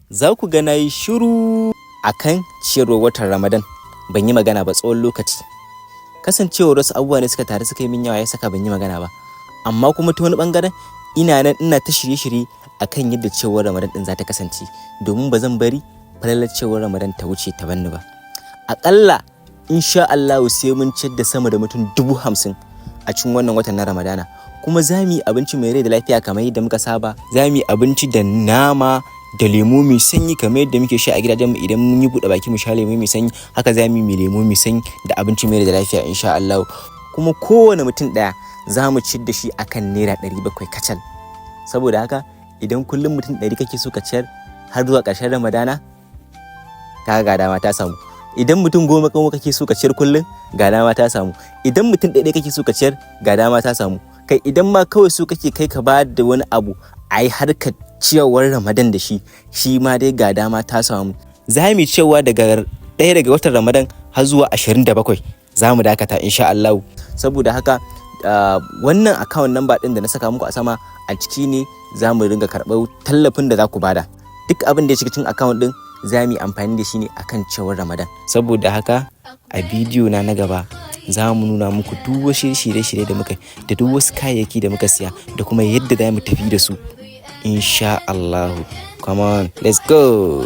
Za ku ga na yi shiru a kan ciyarwar watan Ramadan, ban yi magana ba tsawon lokaci. Kasancewar wasu abubuwa ne suka taru suka yi min yawa, ya saka ban yi magana ba. Amma kuma ta wani ɓangaren ina nan ina ta shirye-shirye akan yadda ciyarwar Ramadan ɗin za ta kasance, domin ba zan bari falalar ciyarwar Ramadan ta wuce ta banni ba. Aƙalla insha Allahu sai mun ciyar da sama da mutum 50,000 a cikin wannan watan na Ramadana. Kuma za mu yi abinci mai rai da lafiya kamar yadda muka saba. Za mu yi abinci da nama da lemo mai sanyi kamar yadda muke sha a gidajenmu. Idan mun yi buɗe baki mu sha lemo mai sanyi, haka za mu yi lemo mai sanyi da abinci mai rai da lafiya insha Allahu. Kuma kowane mutum ɗaya za mu ciyar da shi akan ₦700 kacal. Saboda haka idan kullum mutum 100 kake so ka ciyar har zuwa ƙarshen Ramadana, kaga ga dama ta samu. Idan mutum 10 kuma kake so ka ciyar kullum, ga dama ta samu. Idan mutum ɗaya kake so ka ciyar, ga dama ta samu. Kai, idan ma kawai so kake kai ka ba da wani abu a yi harkar ciyarwar Ramadan da shi, shi ma dai ga dama ta samu. Za mu yi ciyarwa daga 1 daga watan Ramadan har zuwa 27, za mu dakata insha Allahu. Saboda haka wannan account number ɗin da na saka muku a sama, a ciki ne za mu ringa karɓar tallafin da za ku bada. Duk abin da ya shiga cikin account ɗin za mu yi amfani da shi ne akan ciyarwar Ramadan. Saboda haka a bidiyo na na gaba za mu nuna muku duk wasu shirye-shirye da muka da duk wasu kayayyaki da muka siya da kuma yadda za mu tafi da su insha Allahu. Come on, let's go.